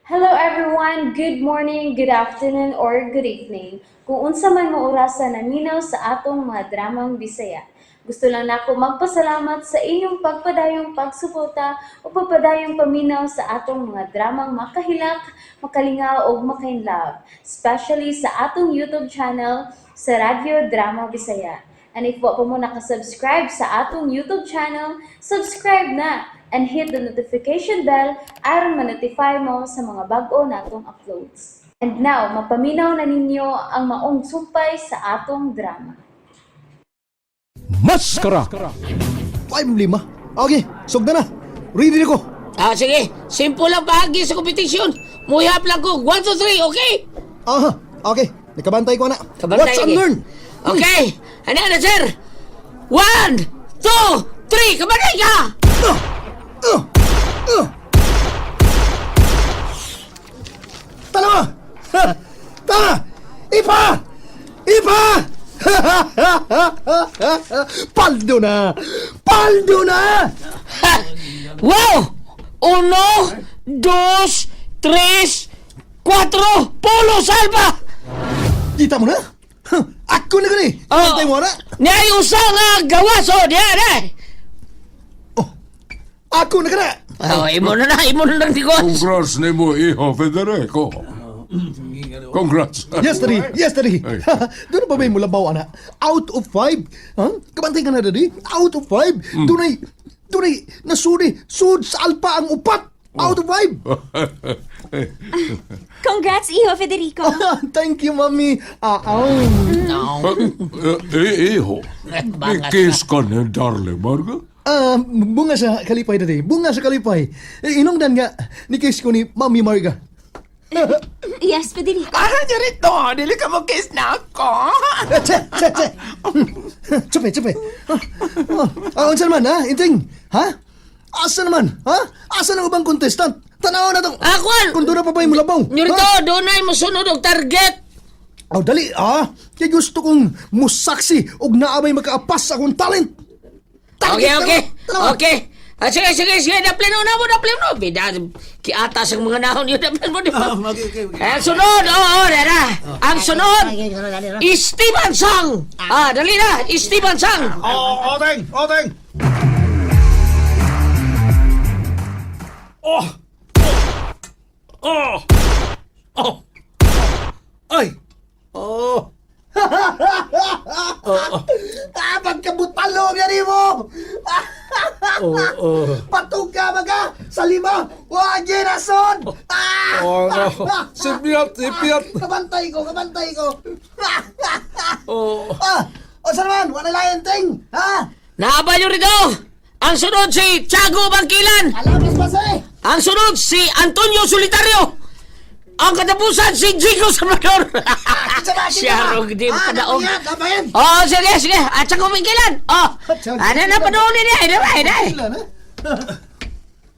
Hello everyone! Good morning, good afternoon, or good evening. Kung unsa man mo orasa naminaw sa atong mga dramang Bisaya. Gusto lang nako magpasalamat sa inyong pagpadayong pagsuporta o pagpadayong paminaw sa atong mga dramang makahilak, makalingaw ug makainlove, especially sa atong YouTube channel sa Radyo Drama Bisaya. And if wa pa mo nakasubscribe sa atong YouTube channel, subscribe na and hit the notification bell aron ma-notify mo sa mga bag-o natong uploads. And now, mapaminaw na ninyo ang maong sumpay sa atong drama. Maskara! 5-5. Okay, sugda na. Ready na ko. Ah, sige. Simple lang bahagi sa kompetisyon. Muhihap lang ko. 1, 2, 3, okay? Aha, okay. Nakabantay ko na. Kabantay, Watch and okay. learn. Okay. Ano na, sir? 1, 2, 3, kabantay ka! Tama! Ha! Tama! Ipa! Ipa! Paldo na! Paldo na! Ha! Wow! Uno, dos, tres, cuatro! Polo salva! Kita mo na? Ha! Ako na gani! Oh. Bantay mo na! Niya usa nga gawas, oh, niya na. Oh, ako na gani! Oh, imo na lang digos. Congrats nimo, iho Federico. Congrats. Yes, daddy! Yes, daddy! Ay. Doon na ba may mulabaw, ana? Out of 5! Huh? Kabantay ka na, daddy! Out of 5! Dunay, dunay, nasuri, sud sa alpa ang upat! Out of 5! Congrats, Iho Federico. Thank you, mami. Ah, ah. Eh, iho. Bangat Kiss ka ni darling Marga. Ah, bunga sa kalipay, daddy. Bunga sa kalipay. Eh, inungdan nga, ni kiss ko ni Mami Marga. Yes, Federico. Ah, Rito, dili ka mo kiss na ako. Eh, Che, che, che. Tsupe, tsupe. Ah, ah, ah, unsa naman, ha? Inting, ha? Asa naman, ha? Asa na ubang contestant? Tanaw na tong. Ah, kwan! Kung doon na pa ba'y mulabaw? Nyorito, Ha? doon na musunod og target. Aw, dali, ah. Kaya gusto kong musaksi og naa may makaapas sa akong talent. Okay, Target, okay. tanaw, tanaw. Okay. Ah, sige, sige, sige. Daplin mo na mo, daplin mo. Bida, kiatas ang mga nahon yun. Daplin mo, di ba? Okay, okay. Ang sunod, oo, oh, na. Ang sunod, Esteban Sang. Ah, dali na, Esteban Sang. Oh, oteng, oteng. Oh! Oh! Oh! Ay! Oh! Ah, pagkabutalo yan mo! Oh, oh. Patog ka maga! Sa 5! Wag rason! Ah! Oh, no. Sipiat, sipiat. Kabantay ko, kabantay ko! Oh. Ah! O saan naman? Wala layan ting! Ha? Naabay nyo rito. Ang sunod si Tiago Bangkilan. Alabas pa eh! Ang sunod si Antonio Solitario. Ang katapusan si Jigo Salvador. Siya rog di makadaog. Labayan! Oh, sige, sige. At Tiago Bangkilan. Oh, ano na panunin niya? Ina ba, ina. Ilan, ha?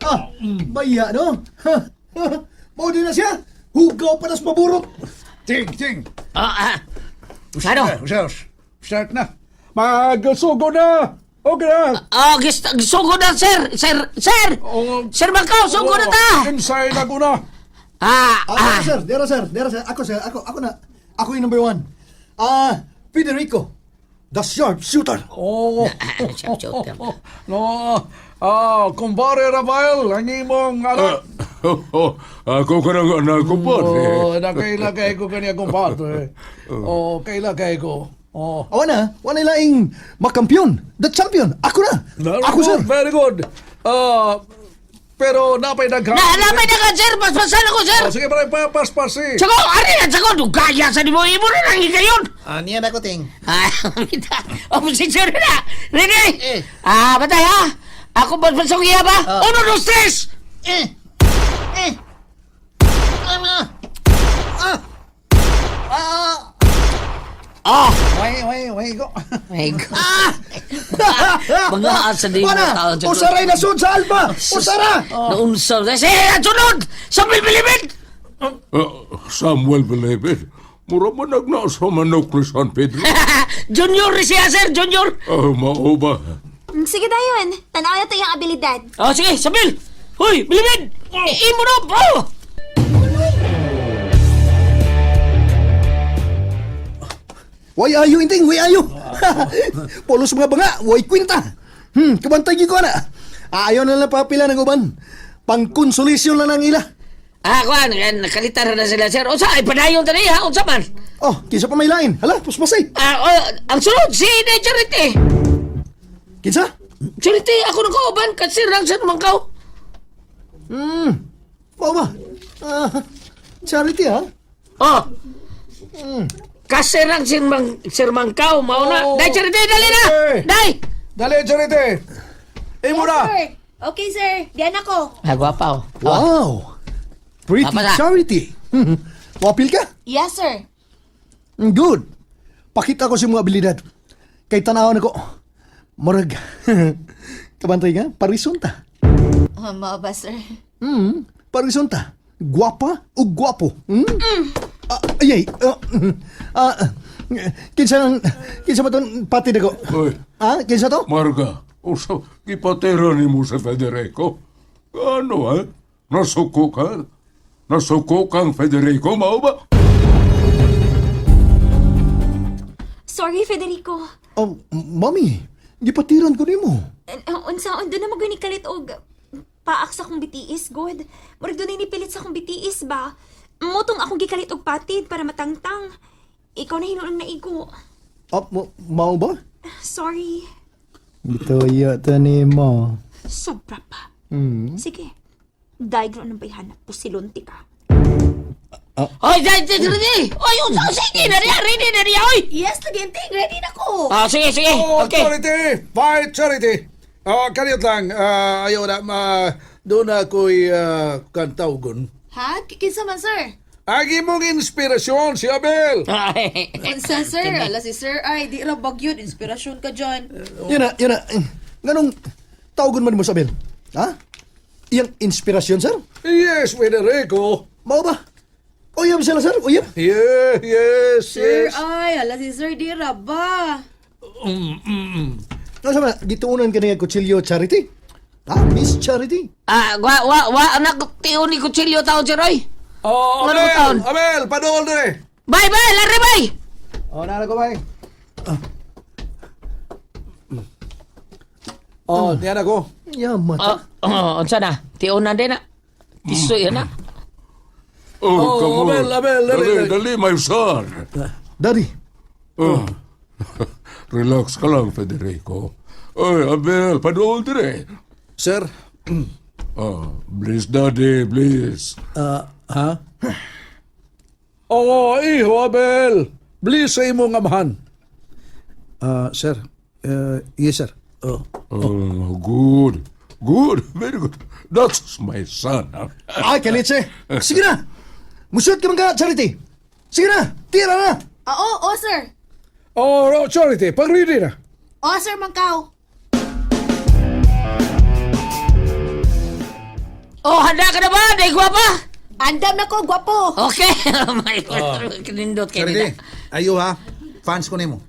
Ah, baya, no? Mao din na siya! Hugaw pa nas paburot! Ting, ting. Oh, ah. Ano? Usas, start na. Magsugo na. Okay na. Oh, sugod na, sir. Sir, sir. Oh, Sir Macau, sugod na ta. Inside ako na. Ah, Ah, ah. dera, sir, dera sir, dera sir. Ako sir, ako, ako na. Ako yung number 1. Ah, Federico, the sharp shooter. Oh. Sharp shooter. No. Ah, kumpare Rafael, ang imong anak. Ako ka ng anak ko po. Oh, nakaila kay ko kaniya kumpare. Oh, kaila kay ko. Oh. Awa na, wala laing makampiyon, the champion. Ako na. Very Ako good, sir. very good. Ah, pero napay daghan. Na, napay na ka, sir. Paspasan ako, sir. Oh, sige, pare, paspas eh. Tsako, ari na, tsako. Dugaya sa di mo. Imo na lang ikayon. Ah, niya na ko, ting. Ah, kita. Opposition na. Ready? Eh. Ah, batay ha. Ako paspasan iya ba? Ah. Uno, dos, tres. Eh! Eh! Ah! Ah! Ah! Ah. Way, way, way ko. My God. Ah! Mga asa di mo Wala, tao. Tsako. usaray na sud sa Alba. Usara. Naunsa. Sige, sunod. Sa bilbilibid. Samuel Bilibid. Mura man nagna sa manok ni San Pedro. Junior ni siya, sir. Junior. Oh, mao ba? Sige dayon. Tanaw na to yung abilidad. Oh, sige, sabil. Huy, bilibid. Imo na, bro. Way ayo, Inting, way ayo. Polos mga banga, way kwinta. Kabantay gyud ko na. Ayaw na lang papila ng uban. Pangkonsolisyon lang ang ila. Ah, kuan, nakalitar na sila, sir. Unsa ay padayon tani ha? Unsa man? Oh, kinsa pa may lain? Hala, puspasay. Ah, oh, ang sunod si Inday Charity. Kinsa? Charity, ako nang kauban kasi lang sir mangkaw. Mao ba? Ah, Charity ha? Oh. Kasi lang sir mang sir mangkaw mao na. Oh. Dai Charity, dali na. Okay. Dai. Dali, Charity. Imo na. Sir. Okay, sir. Diyan ako. Ah, gwapa oh. Wow. Pretty Papa na. Charity. Wapil ka? Yes, sir. Good. Pakita ko sa mga abilidad. Kay tanawon ako. Murag. Kabantay nga, parisunta. Oh, mao ba, sir? Parisunta. Guwapa o guwapo. Hmm? Ah, ay, ay. Ah, ah, kinsa kinsa ba ton pati ko? Oy. Ah, kinsa to? Marga, usa, gipatera ni mo si Federico. Ano, ha? Nasuko ka? Nasuko kang Federico, mao ba? Sorry, Federico. Oh, mami, gipatiran ko nimo. Unsa on doon na maguni kalit og paak sa akong BTS god. Murag doon nipilit sa akong BTS ba. Motong akong gikalit og patid para matangtang. Ikaw na hinuon naigo. Ah, mao ba? Sorry. Gituyo to nimo. Sobra pa. Sige. Daigro ng bayhana, pusilunti ka. Oy, dai Charity. Oy, unsa sige na riya, ready na riya oy. Yes, lagi Inting. Ready na ko. Ah, sige, sige. Oh, Okay. Charity! Fight, Charity! Ah, kaniyot lang. Ah, ayaw na, ma, doon ako'y kantawgon. Ha? Kinsa man, sir? Agi mong inspirasyon si Abel. Ay. Unsa, sir? Ala si sir. Ay, di ra bagyod. Inspirasyon ka dyan. Yun na, yun na. Nganong tawagon man mo sa Abel? Ha? Iyang inspirasyon, sir? Yes, Federico. Mao ba? Uyab sila, sir? Uyab? Yeah, yes, Sir, yes. ay, ala si sir, di ra ba? Ano sa mga, gituunan ka niya kutsilyo Charity? Ha? Miss Charity? Ah, wa wa wa anak tiyo ni kutsilyo taon sir oy. Oh, Ano Abel, taon? Abel, padool dire. Bye bye, lari bye. Oh, nara ko bay. Oh, diyan ako. Yaman. Oh, oh, unsa na? Tiyo na din na. Tisoy na. Oh, Oh, come on. Abel, Abel, dali, dali, dali. dali, my son. Daddy, Oh. Relax ka lang, Federico. Oy, Abel, padool dire. Sir, Oh, please, Daddy, please. ha? Oo, iho, Abel. Please sa imong amahan. Ah, sir. Yes, sir. Oh. Oh, good. Good, very good. That's my son. Huh? Ay, kalitse. Sige na. Musuot ka man ka, Charity. Sige na, tira na. Ah, oo, oh, sir. Oh, oh, Charity, pag-ready na. Oh, sir, mangkaw. Oh, handa ka na ba? Dai gwapa. Andam na ko, gwapo. Okay. Oh my God. Kinindot kay Charity, nila. ayo ha. Fans ko nimo.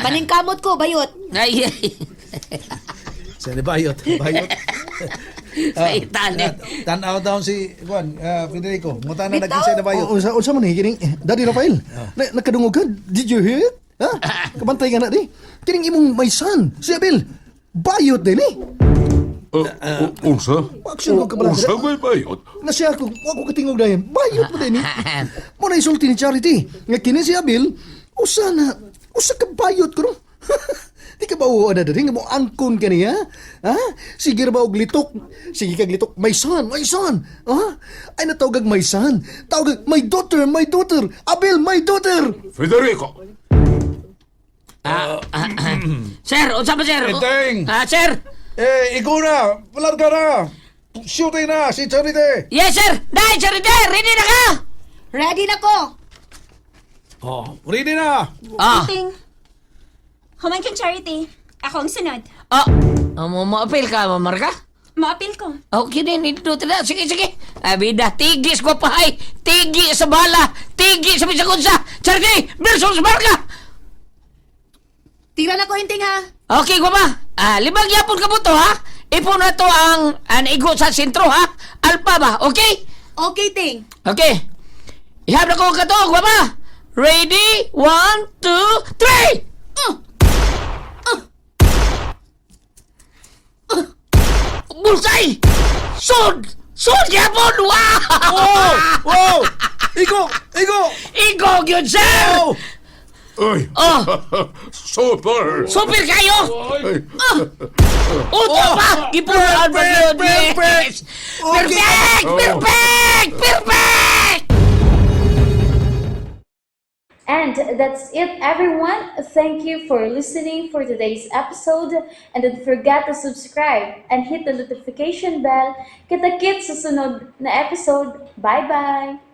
Maningkamot ko, bayot. Ay, ay. Sa ni Bayot, Bayot. Sa Italy. Tanaw down si Juan, Federico. Muta na Bitaw. nagkinsay na Bayot. Oh, unsa, unsa man ni kining Daddy Rafael. Na, nakadungog ka? Did you hear it? Ha? Kabantay ka na di. Kining imong my son, si Abel. Bayot din eh. Oh, oh, unsa? Action ko kabala. Unsa may bayot? Nasiya ko, wa ko katingog dayon. Bayot mo din eh. Mo na isulti ni Charity. Nga kini si Abel, usa na, usa ka bayot ko no. Di ka ba uwa na dali? Nga mo angkon ka niya? Ha? Sige ra ba og litok? Sige kag litok. My son, my son. Ha? Ay natawag my son. Tawag my daughter, my daughter. Abel, my daughter. Federico! Ah, ah, ah. Sir, unsa ba sir? Enteng. Ah, sir. Eh, ikaw na. Walang ka na. Shooting na si Charity. Yes, sir. Dai, Charity, ready na ka? Ready na ko. Oh, ready na. Ah. Inting. Human kang Charity. Ako ang sunod. Ah, mo mo-appeal ka, mamarka? Maapil ko. Okay din, nindot na. Sige, sige. Abida, tigis ko pahay. Tigi sa bala. Tigi sa bisakunsa. Charity, versus Marga. Tira na ko, Inting, ha? Okay, gwapa. Ah, limang yapon ka buto, ha? Ipon na to ang igo sa sentro, ha? Alpa ba? Okay? Okay, Ting. Okay. Ihab na ko ka to, gwapa. Ready? One, two, three! Bullseye! Sud! Sud gyapon! Wow! Oh! Wow! Igo! Igo! Igo gyud, sir! Oh! Uy! Oh! Super! Super kayo! Ay, Uto pa! Gipulaan pa yun! Perfect! Yes! Perfect! Perfect! Perfect! And that's it, everyone. Thank you for listening for today's episode. And don't forget to subscribe and hit the notification bell. Kita-kits sa sunod na episode. Bye-bye!